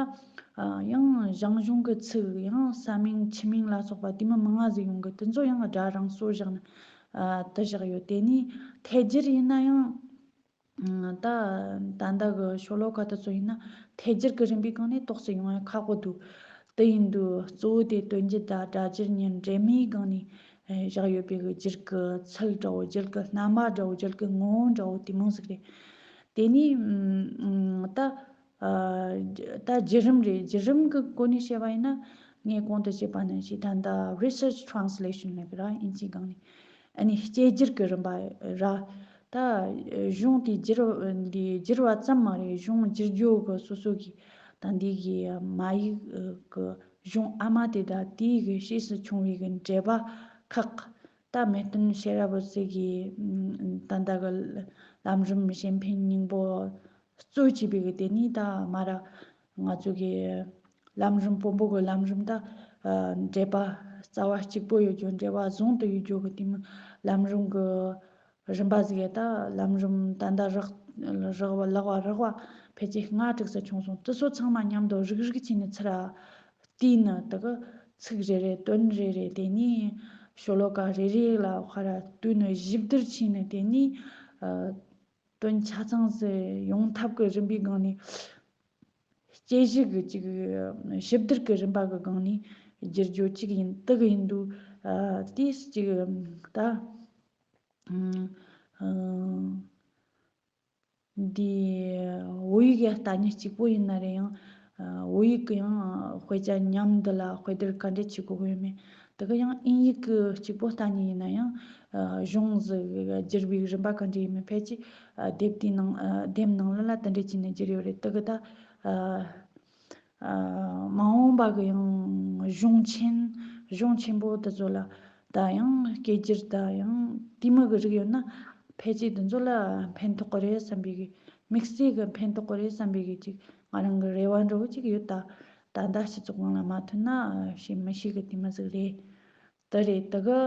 ཨ། ཡང་ཞང་ཞུང་གི་ཚིག། ཡང་ས་མིང་ཆུ་མིང་ལ་སོགས་པ་དེ་མོ་མང་ང་ཟིག་ཡོང་གི། དེ་ཚོ་ཡང་སྒྲ་རང་སོར་བཞག་ན། ཨ། དེ་བཞག་ཡོད། དེ་ནས་ཐད་སྒྱུར་ཡིན་ན་ཡང་། ཨ། ད་ད་ལྟ་གི་ཤོ་ལོ་ཀ་དེ་ཚོ་ཡིན་ན་ཐད་སྒྱུར་གྱི་རིམ་པའི་སྒང་ནས་ཏོག་ཙམ་ཡོང་ཡ་ཁག་པོ་འདུག་དེ་ཡིན་དུས་གཙོ་བོ་དེ་དོན་སྒྱུར་དང་སྒྲ་སྒྱུར་གཉིས་འདྲེས་མའི་སྒང་ནས། ཨ། བཞག་ཡོད་པའི་གི་སྒྱུར་གི་ཚུལ་འདྲ་བོ། སྒྱུར་གི་རྣམ་པ་འདྲ་བོ། སྒྱུར་གི་ངོ་བོ་འདྲ་བོ་དེ་མོ་ཟིག་རེད། དེ་ནས། ཨ། ད། ཨ། ད་བརྒྱུད་རིམ་རེད། བརྒྱུད་རིམ་གྱི་སྒོ་ནས་བཤད་པ་ཡིན་ན། ངས་གོང་དུ་བཤད་པ་ནང་བཞིན་ད་ལྟ་research translation ལབ་ཀྱི་ར། དབྱིན་ཇིའི་སྒང་ནས། ཨ་ནི་དཔྱད་བསྒྱུར་གྱི་རིམ་པ་ར། ད་གཞུང་དེ་བསྒྱུར། འདི་བསྒྱུར་བ་ཙམ་མ་རེད། གཞུང་བསྒྱུར་རྒྱུ་གི་སོ་སོ་གི་ད་འདི་གི་མ་ཡིག་གི་གཞུང་ཨ་མ་དེ་དང་དེའི་གི་ཕྱིས་སུ་བྱུང་བའི་གི་འགྲེལ་པ་ཁག་ད་མེ་སྟོན་ཤེས་རབ་ཟེར་གི། ད་ལྟ་གི་ལམ་རིམ་གཞན་ཕན་སྙིང་པོ་གཙོ་བྱས་པའི་གི། དེ་ནས་ད་མ་ར་ང་ཚོ་གི་ལམ་རིམ་དཔོན་པོ་གི་ལམ་རིམ་ད། ཨ། འགྲེལ་པ་རྩ་བ་གཅིག་པོ་ཡོད་རྒྱུ། འགྲེལ་པ་ཟུང་དུ་ཡོད་རྒྱུ་གི་དེ་མོ་ལམ་རིམ་གི་རིམ་པ་ཟིག་ཡ། ད་ལམ་རིམ་ད་ལྟ་རགས་རགས་པ་ལག་པ་རགས་པ་ཕལ་ཆེར་ལྔ་དྲུག་ཙམ་བྱུང་སོང་། དེ་ཚོ་ཚང་མ་མཉམ་དུ་རིག་རིག་བྱས་ནས་ཚུར་ར་བལྟས་ནས། དེ་གི་ཚིག་རེ་རེ། དོན་རེ་རེ། དེ་ནས་ཤོ་ལོ་ཀ་རེ་རེ་ལ་ཕར་ར་བལྟས་ནས་ཞིབ་བསྡུར་བྱས་ནས། དེ་ནས། ཨ། དོན་ཆ་ཚང་ཟིག་ཡོང་ཐབས་ཀྱི་རིམ་པའི་སྒང་ནས། དཔྱད་གཞི་གི་ཅིག་ཞིབ་བསྡུར་གྱི་རིམ་པ་གི་སྒང་ནས་བསྒྱུར་རྒྱུ་ཅིག་ཡིན། དེ་གི་ཡིན་དུས། ཨ། དེས་ཅིག་ད། ཨ། འདི་བོད་ཡིག་གི་ལྟ་ཉན་གཅིག་པོ་ཡིན་ན་རེ་ཡང་། ཨ། བོད་ཡིག་གི་ཡང་དཔེ་ཆ་མཉམ་འདི་ལ་དཔེ་བསྡུར་ག་འདྲས་བྱེད་དགོས་ཀྱི་ཡོད་མེད། དེ་གི་ཡང་དབྱིན་ཡིག་གི་གཅིག་པོ་ལྟ་ཉན་ཡིན་ན་ཡང་། ཨ། གཞུང་ཟིག་བསྒྱུར་བའི་རིམ་པ་ག་འདྲས་ཡིན་མིན་ཕལ་ཆེར། ཨ། དེབ་དེའི་ནང་། ཨ། དེབ་ནང་ལ་ལ་དེ་འདྲས་བྱས་ནས་བསྒྱུར་ཡོད་རེད། དེ་གི་ད། ཨ། ཨ། མ་འོངས་པ་གི་ཡང་གཞུང་ཆེན། གཞུང་ཆེན་པོ་དེ་ཚོ་ལ་ད་ཡང་སྐད་བསྒྱུར་ད་ཡང་དེ་མོ་གི་རིགས་ཡོད་ན། ཕལ་ཆེར་དེ་ཚོ་ལ་ཕན་ཐོགས་ཀྱི་རེད་བསམ་པའི་གི། དམིགས་བསལ་གི་ཕན་ཐོགས་ཀྱི་རེད་བསམ་པའི་གི་ཅིག་ང་རང་གི་རེ་བ་འདྲ་བོ་ཅིག་ཡོད། ད་ད་ལྟ་སྤྱི་ཚོགས་ནང་ལ་མ་ཐོན་ན་ཤེས་མི་ཤེས་གི་དེ་མོ་ཟིག་རེད། དེ་རེད། དེ་གི།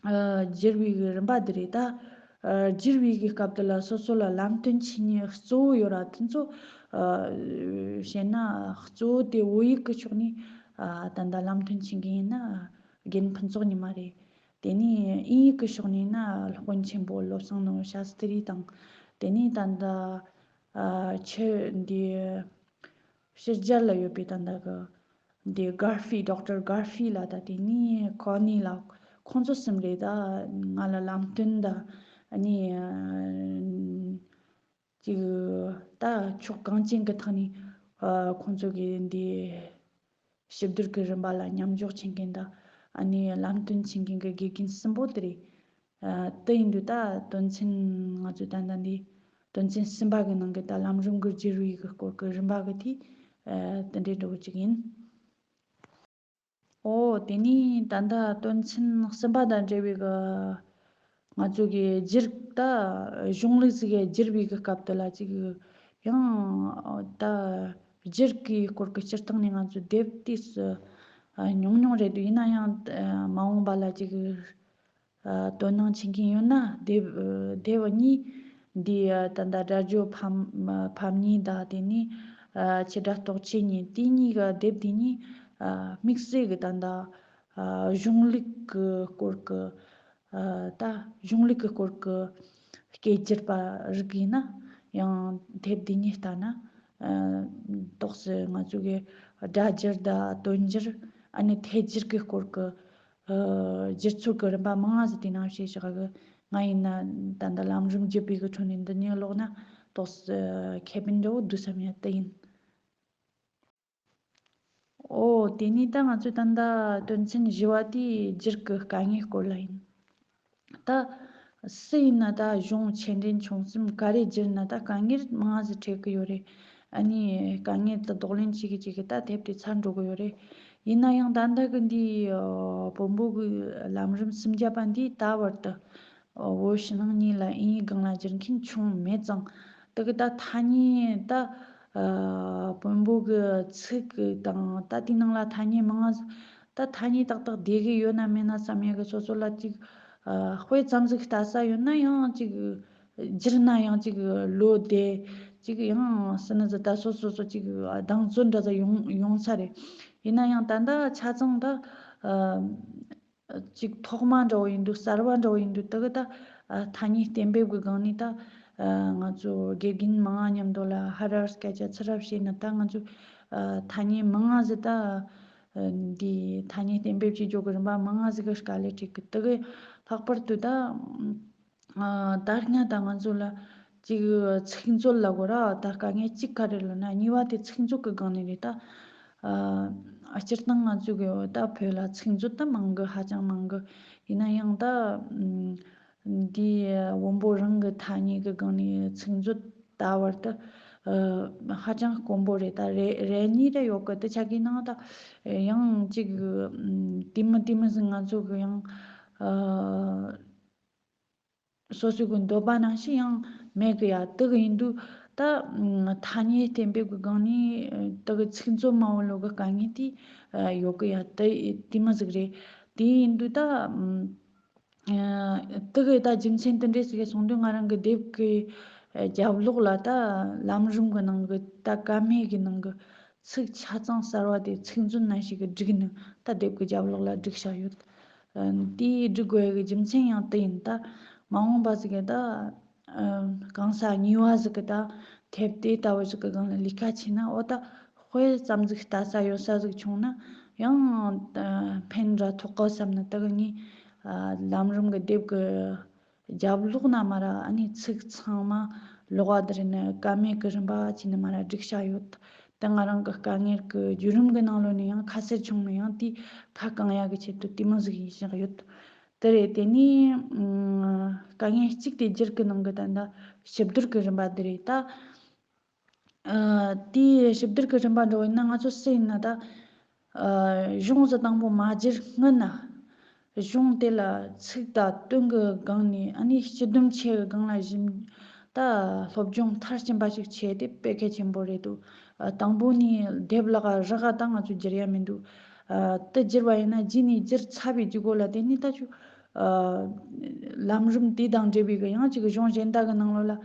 ཨ། བསྒྱུར་བའི་གི་རིམ་པ་འདི་རེད། ད། ཨ། བསྒྱུར་བའི་གི་སྐབས་དེ་ལ་སོ་སོ་ལ་ལམ་སྟོན་བྱེད་ནི་གཙོ་བོ་ཡོད་ར། དེ་ཚོ། ཨ། བཤད་ན་གཙོ་བོ་དེ་བོད་ཡིག་གི་ཕྱོགས་ནས། ཨ། ད་ལྟ་ལམ་སྟོན་བྱེད་མཁན་ཡིན་ན་རྒན་ཕུན་ཚོགས་ཉི་མ་རེད། དེ་ནས་དབྱིན་ཡིག་གི་ཕྱོགས་ནས་ཡིན་ན་དཔོན་ཆེན་པོ་བློ་བཟང་ནོར་བུ་ཤཱསྟྲི་དང་། དེ་ནས་ད་ལྟ། ཨ། ཆོས་འདི་ཕྱི་རྒྱལ་ལ་ཡོད་པའི་ད་ལྟ་གི་འདི་གར་ཧྥི། ཌོག་ཊར་གར་ཧྥི་ལ་དང་། དེ་ནས་ཁོ་ནི་ལ། ཁོང་ཚོ་གསུམ་རེད། ད་ང་ལ་ལམ་སྟོན་དང་། ཨ་ནི། ཨ། ཅིག་ད་ཕྱོགས་གང་ཅན་གྱི་ཐོག་ནས། ཨ། ཁོང་ཚོ་གི་འདི་ཞིབ་བསྡུར་གྱི་རིམ་པ་ལ་མཉམ་འཇོག་བྱེད་མཁན་དང་། ཨ་ནི་ལམ་སྟོན་བྱེད་མཁན་གྱི་དགེ་རྒན་གསུམ་པོ་དེ་རེད། ཨ། དེ་ཡིན་དུས་ད་དོན་ཚན་ང་ཚོས་ད་ལྟ་འདི་དོན་ཚན་གསུམ་པ་གི་ནང་གི་ད་ལམ་རིམ་གྱི་བསྒྱུར་བའི་གི་སྐོར་གྱི་རིམ་པ་གི་དེ། ཨ། དེ་འདྲའི་འདྲ་བོ་ཅིག་ཡིན། ཨོ། དེ་ནས་ད་ལྟ་དོན་ཚན་གསུམ་པ་དང་འབྲེལ་བའི་གི་ང་ཚོ་གི་བསྒྱུར། ད་གཞུང་ལུགས་ཟིག་གི་བསྒྱུར་བའི་གི་སྐབས་དེ་ལ་ཅིག་ཡང་ད་སྒྱུར་གྱི་སྐོར་གྱི་སྤྱིར་བཏང་ནས་ང་ཚོ་དེབ་དུས་སུ་ཉུང་ཉུང་རེད་འདུག་ཡིན་ན་ཡང་མ་འོངས་པ་ལ་ཅིག་དོ་སྣང་བྱེད་མཁན་ཡོད་ན། དེབ་དེབ་གཉིས་འདི་ད་ལྟ་སྒྲ་སྦྱོར་ཕམ་ཕམ་གཉིས་དང་། དེ་ནས་ཆེ་སྒྲ་རྟོག་ཆེ་གཉིས། དེ་གཉིས་ཀ་དེབ་དེ་གཉིས་དམིགས་བསལ་གྱི་ད་ལྟ་གཞུང་ལུགས་ཀྱི་སྐོར་གྱི། ད་གཞུང་ལུགས་ཀྱི་སྐོར་གྱི་སྐད་སྒྱུར་པ་རིགས་ཡིན་ན་ཡང་དེབ་འདི་གཉིས་ལྟ་ན། ཏོག་ཙམ་ང་ཚོ་གི་སྒྲ་སྒྱུར་དང་དོན་སྒྱུར། ཨ་ནི་ཐད་སྒྱུར་གྱི་སྐོར་གྱི་སྒྱུར་ཚུལ་གྱི་རིམ་པ་མང་ང་ཟིག་དེ་ནང་བཤད་བཞག་གི། ང་ཡིན་ན་ད་ལྟ་ལམ་རིམ་བརྒྱུད་པའི་གི་ཁྲོད་ནས་འདི་གཉིས་ཀློག་ན་ཏོག་ཙམ་ཁེ་ཕན་འདྲ་བོ་འདུག་བསམ་ཡ་དེ་ཡིན། ཨོ། དེ་ནས་ད་ང་ཚོས་ད་ལྟ་དོན་ཚན་བཞི་བ་དེ་སྒྱུར་གྱི་དཀའ་ངལ་སྐོར་ལ་ཡིན། ད་སུ་ཡིན་ན་ད་གཞུང་ཆེ་འབྲིང་ཆུང་གསུམ་ག་རེ་བསྒྱུར་ན་ད་དཀའ་ངལ་མང་ང་ཟིག་འཕྲད་གི་ཡོད་རེད། ཨ་ནི་དཀའ་ངལ་དེ་གདོང་ལེན་བྱེད་གི་བྱེད་གི་ད་དེབ་དེ་ཚར་འགྲོ་གི་ཡོད་རེད། ཡིན་ན་ཡང་ད་ལྟ་གི་འདི་བོན་པོ་གི་ལམ་རིམ་སུམ་བརྒྱ་པ་འདི་ད་བར་དུ་བོད་ཕྱི་ནང་གཉིས་ལ་དབྱིན་ཡིག་སྒང་ལ་བསྒྱུར་མཁན་བྱུང་མེད་ཙང་། དེ་གི་ད་ཐ་སྙད་ད་ཨ་བོན་པོ་གི་ཚིག་གི་དང་ད་དེའི་ནང་ལ་ཐ་སྙད་མང་ང་ཟིག་ད་ཐ་སྙད་ཏག་ཏག་བསྡད་གི་ཡོད་ན་མེད་ན་བསམ་ཡ་གི་སོ་སོ་ལ་ཅིག་ཨ་དཔེ་ཙམ་ཟིག་ལྟ་ས་ཡོད་ན་ཡང་ཅིག་བསྒྱུར་ན་ཡང་ཅིག་ལོ་བསྡད། ཅིག་ཡང་སུ་ནི་ཟིག་ད་སོ་སོ་སོ་ཅིག་སྡང་བརྩོན་འདྲ་ཟིག་ཡོང་ཡོང་ས་རེད། ཡིན་ན་ཡང་ད་ལྟ་ཆ་ཚང་ད་ཨ། ཅིག་ཐོག་མ་འདྲ་བོ་ཡིན་དུས། གསར་བ་འདྲ་བོ་ཡིན་དུས། དེ་གི་ད་ཨ་ཐ་སྙད་གཏན་འབེབས་ཀྱི་སྒང་ནས་ད་ཨ་ང་ཚོ་དགེ་རྒན་མང་ང་མཉམ་དུ་ལ་ཧ་ར་སྐད་ཆ་ཚུར་ར་བཤད་ན། ད་ང་ཚོ་ཨ་ཐ་སྙད་མང་ང་ཟིག་ད་ཨ་འདི་ཐ་སྙད་གཏན་འབེབས་བྱེད་རྒྱུ་གི་རིམ་པ་མང་ང་ཟིག་གི་དཀའ་ལས་འཕྲད་གི། དེ་གི་ལྷག་པར་དུ་ད་ཨ་ད་སྔ་ད་ང་ཚོ་ལ་ཅིག་ཚིག་མཛོད་ལབ་དགོས་ར། ད་དཀའ་ངལ་གཅིག་ག་རེ་ལབ་ན་གཉིས་པ་དེ་ཚིག་མཛོད་ཀྱི་སྒང་ནས་རེད་ད། ཨ་སྤྱིར་བཏང་ང་ཚོ་གི་ད་བོད་ལ་ཚིག་མཛོད་ད་མང་གི། ཧ་ཅང་མང་གི། ཡིན་ན་ཡང་ད་ཨམ་འདི་བོན་པོ་རང་གི་ཐ་སྙད་ཀྱི་སྒང་ནས་ཚིག་མཛོད་ད་བར་དུ་ཨ་ཧ་ཅང་དཀོན་པོ་རེད། ད་རེ་རེ་གཉིས་རེ་ཡོད་གི། དེ་ཆ་གི་ནང་ད་ཡང་ཅིག་ཨམ་དེ་མི་དེ་མི་ཟིག་ང་ཚོ་གི་ཡང་ཨ་སོ་སོ་གི་འདོད་པ་ནང་བཞིན་ཡང་མེད་གི་ཡ། དེ་གི་ཡིན་དུས་ད་ཨམ་ཐ་སྙད་གཏན་འབེབས་ཀྱི་སྒང་ནས་ཨ་དེ་གི་ཚིག་མཛོད་མང་བོ་ལོག་གི་དཀའ་ངལ་དེ་ཨ་ཡོད་གི་ཡ། དེ་དེ་མོ་ཟིག་རེད། དེ་ཡིན་དུས་ད་ཨམ་ཨ་དེ་གི་ད་རྒྱུ་མཚན་དེ་འདྲས་ཟིག་གི་སོང་དུས། ང་རང་གི་དེབ་ཀྱི་ཨ་རྒྱབ་ལོགས་ལ་ད་ལམ་རིམ་གི་ནང་གི་ད་ཀ་མད་གི་ནང་གི་ཚིག་ཆ་ཚང་གསར་བ་དེ་ཚིག་མཛོད་ནང་བཞིན་གི་བསྒྲིགས་ནས་ད་དེབ་ཀྱི་རྒྱབ་ལོགས་ལ་བསྒྲིགས་བཞག་ཡོད། ཨ་དེ་སྒྲིག་དགོས་ཡ་གི་རྒྱུ་མཚན་ཡང་དེ་ཡིན། ད་མ་འོངས་པ་ཟིག་གི་ད་ཨ་གང་ཟག་གཉིས་པ་ཟིག་གི་ད་དེབ་དེ་ལྟ་བུ་ཟིག་གི་སྒང་ལ་ལས་ཀ་བྱས་ན། འོ་ད་དཔེ་ཙམ་ཟིག་ལྟ་ས་ཡོད་ས་ཟིག་བྱུང་ན་ཡང་ཨ་ཕན་འདྲ་ཐོགས་གི་བསམ་ནས། ད་གི་ངས་ཨ་ལམ་རིམ་གི་དེབ་གི་རྒྱབ་ལོགས་ན་མ་ར་ཨ་ནི་ཚིག་ཚང་མ་ལོགས་ཀ་དེ་རེ་ནས་ཀ་མད་གི་རིམ་པ་བྱས་ནས་མ་ར་བསྒྲིགས་བཞག་ཡོད། ད་ང་རང་གི་དཀའ་ངལ་གི་བརྒྱུད་རིམ་གི་ནང་ལོགས་ནས་ཡང་ཁ་གསལ་བྱུང་ནས་ཡང་དེ་ཁ་བསྐང་ཡག་གི་ཆེད་དུ་དེ་མོ་ཟིག་ཡིན་བཞག་ཡོད། དེ་རེད། དེ་ནས་ཨ་དཀའ་ངལ་གཅིག་དེ་སྒྱུར་གི་ནང་གི་ད་ལྟ་ཞིབ་བསྡུར་གི་རིམ་པ་དེ་རེད་ད། ཨ་དེའི་ཞིབ་བསྡུར་གྱི་རིམ་པ་འགྲོ་བ་ཡིན་ན། ང་ཚོ་སུ་ཡིན་ན་ད་ཨ་གཞུང་ཟིག་དང་པོ་མ་བསྒྱུར་སྔོན་ན། གཞུང་དེ་ལ་ཚིག་དང་དོན་གྱི་སྒང་ནས། ཨ་ནི་སྤྱི་སྡོམ་ཆེ་བའི་སྒང་ལ་ཞིབ་ད་སློབ་སྦྱོང་མཐར་ཕྱིན་པ་ཞིག་བྱས་ཏེ་དཔེ་གལ་ཆེན་པོ་རེད་འདུག་ཨ་དང་པོ་ནས་དེབ་ལག་རག་ག་ད་ང་ཚོ་བསྒྱུར་ཡ་མི་འདུག་ཨ་དེ་བསྒྱུར་བ་ཡིན་ན་རྗེས་ནས་བསྒྱུར་ཚར་བའི་རྗེས་སྒོ་ལ་དེ་ནས་ད་ཆུ་ཨ་ལམ་རིམ་དེ་དང་འབྲེལ་བའི་གི་ཡང་ཅིག་གཞུང་གཞན་དག་གི་ནང་ལོགས་ལ།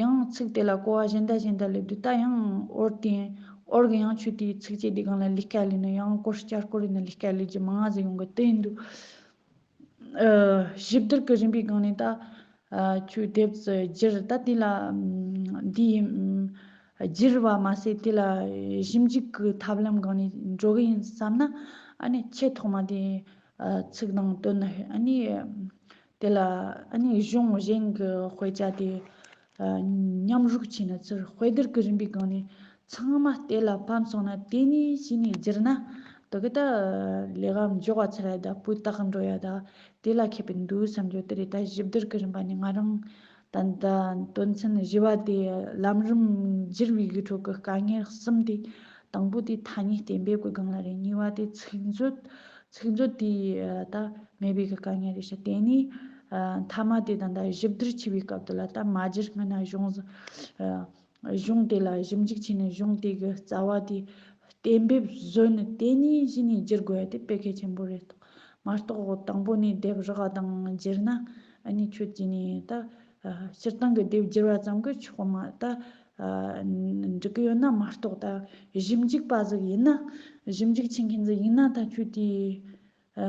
ཡང་ཚིག་དེ་ལ་གོ་བ་གཞན་དང་གཞན་དང་སླེབས་དུས། ད་ཡང་འོར་དེ་འོར་གི་ཡང་ཆུ་དེའི་ཚིགས་བཅད་དེའི་སྒང་ལ་ལས་ཀ་ལས་ནས། ཡང་སྐོར་བསྐྱར་སྐོར་ཡིན་ན་ལས་ཀ་ལས་རྒྱུ་མང་ང་ཟིག་ཡོང་གི། དེ་ཡིན་དུས་ཨ་ཞིབ་བསྡུར་གི་རིམ་པའི་སྒང་ནས་ད་ཨ་ཆུ་དེབ་ཙི་བསྒྱུར། ད་དེ་ལ་ཨམ་འདི་ཨམ་བསྒྱུར་བ་མ་ཟད་དེ་ལ་ཞིབ་འཇུག་གི་ཐབས་ལམ་སྒང་ནས་འགྲོ་གི་ཡིན་བསམ་ན། ཨ་ནི་ཆེས་ཐོག་མ་དེ་ཨ་ཚིག་དང་དོན་ཨ་ནི་དེ་ལ་ཨ་ནི་གཞུང་གཞན་གྱི་དཔེ་ཆ་དེ་ཨ་མཉམ་རུབ་བྱས་ནས་ཚུར་དཔེ་བསྡུར་གྱི་རིམ་པའི་སྒང་ནས་ཚང་མ་དེ་ལ་ཕམ་སོང་ན། དེ་ནས་གཞི་ནས་བསྒྱུར་ན་དེ་གི་ད་ལས་ཀ་མགྱོགས་པ་ཚར་ཡ་ད་སྤུས་དག་འགྲོ་ཡ་ད་དེ་ལ་ཁེ་ཕན་འདུག་བསམ་རྒྱུ་དེ་རེད། ད་ཞིབ་བསྡུར་གྱི་རིམ་པ་ནས་ང་རང་ད་ད་དོན་ཚན་བཞི་བ་དེ་ལམ་རིམ་བསྒྱུར་བའི་གི་ཁྲོད་ཀྱི་དཀའ་ངལ་གསུམ་དེ། དང་པོ་དེ་ཐ་སྙད་གཏན་འབེབས་ཀྱི་སྒང་ལ་རེད། གཉིས་པ་དེ་ཚིག་མཛོད། ཚིག་མཛོད་དེ་ཨ་ད་མེད་པའི་གི་དཀའ་ངལ་རེད་ཤག་དེ་ནས་ཨ་མཐའ་མ་དེ་ད་ད་ཞིབ་བསྡུར་བྱེད་པའི་སྐབས་དེ་ལ་ད་མ་བསྒྱུར་སྔོན་ན་གཞུང་ཟིག་ཨ་ གཞུང་དེ་ལ་ཞིབ་འཇུག་བྱས་ནས་གཞུང་དེ་གི་རྩ་བ་དེ་གཏན་འབེབས་བཟོས་ནས་དེ་ནས་གཞི་ནས་བསྒྱུར་དགོས་ཡ་དེ་དཔེ་གལ་ཆེན་པོ་རེད། མ་གཏོགས་དང་པོ་ནས་དེབ་རགས་དང་བསྒྱུར་ན་ཨ་ནི་ཁྱོད་ཀྱིས་ནི་ད་ཨ་སྤྱིར་བཏང་གི་དེབ་བསྒྱུར་བ་ཙམ་གྱིས་ཆོག་མ་ད་ཨ་འགྲིག་གི་ཡོད་ན། མ་གཏོགས་ད་ཞིབ་འཇུག་པ་ཟིག་ཡིན་ན། ཞིབ་འཇུག་བྱེད་མཁན་ཟིག་ཡིན་ན་ད་ཁྱོད་དེ་ཨ་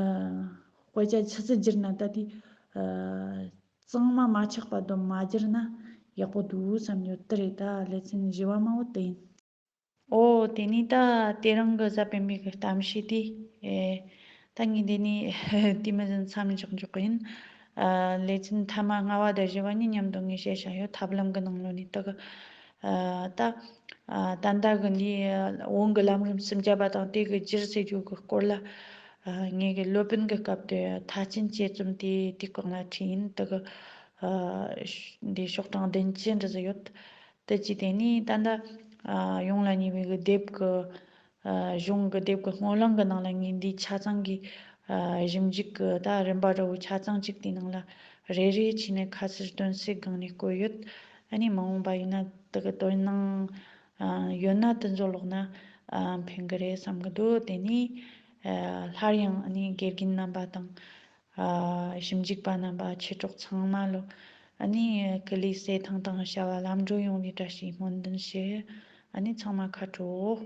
དཔེ་ཆ་ཆི་ཟིག་བསྒྱུར་ན་ད་དེ་ཨ་གཙང་མ་མ་ཆགས་པ་དང་མ་བསྒྱུར་ན་ཡག་པོ་འདུག་བསམ་ཡོད། དེ་རེད། ད་ལེ་ཚན་བཞི་བ་མ་བོ་དེ་ཡིན། ཨོ་དེ་ནས་ད་དེ་རིང་གི་གཟའ་སྤེན་པའི་གི་གཏམ་བཤད་དེ། ཨེ། ད་ངས་འདི་ནས་དེ་མི་ཟིན་མཚམས་འཇོག་འཇོག་གི་ཡིན། ཨ་ལེ་ཚན་མཐའ་མ་ལྔ་བ་དང་བཞི་བ་གཉིས་མཉམ་དུ་ངས་བཤད་བཞག་ཡོད། ཐབས་ལམ་གི་ནང་ལོགས་ནས་ད་གི་ཨ་ད་ཨ་ད་ལྟ་གི་འདི་བོན་གི་ལམ་རིམ་སུམ་བརྒྱ་པ་དང་དེ་གི་རྒྱུད་ཟེར་རྒྱུ་གི་སྐོར་ལ་ཨ་ངས་གི་སློབ་དཔོན་གི་སྐབས་དེ་མཐའ་ཅན་དཔྱད་རྩོམ་དེ་དེ་སྐོར་ལ་བྲིས་ཡིན། ད་གི་ཨ་འདི་ཤོག་གྲངས་བདུན་ཅུ་འདྲ་ཟིག་ཡོད། དེ་གཅིག་དེ་ནས་ད་ལྟ་ཨ་ཡོང་ལ་ཉེ་བའི་གི་དེབ་གི་ཨ་གཞུང་གི་དེབ་གི་སྔོན་གླེང་གི་ནང་ལ་ངས་འདིའི་ཆ་ཚང་གི་ཨ་ཞིབ་འཇུག་གི་ད་རིམ་པ་འདྲ་བོ་ཆ་ཚང་གཅིག་དེའི་ནང་ལ་རེ་རེ་བྱས་ནས་ཁ་གསལ་དོན་གསལ་སྒང་ནས་བཀོད་ཡོད། ཨ་ནི་མ་འོངས་པ་ཡིན་ན་དེ་གི་དོན་སྣང་ཨ་ཡོད་ན་དེ་ཚོ་ཀློག་ན་ཨ་ཕན་གི་རེད་བསམ་གི་འདུག་དེ་ནས་ཨ་སླར་ཡང་ཨ་ནི་དགེ་རྒན་རྣམ་པ་དང་། ཨ་ཞིབ་འཇུག་པ་རྣམ་པ་ཆོས་གྲོགས་ཚང་མ་ལོ། ཨ་ནི་ཀུ་ལུ་བྱེ་ཐང་དང་བྱ་བ་ལམ་འགྲོ་ཡོང་བའི་བཀྲ་ཤིས་སྨོན་འདུན་ཞུ། ཨ་ནི་ཚང་མ་ཁ་དྲོ།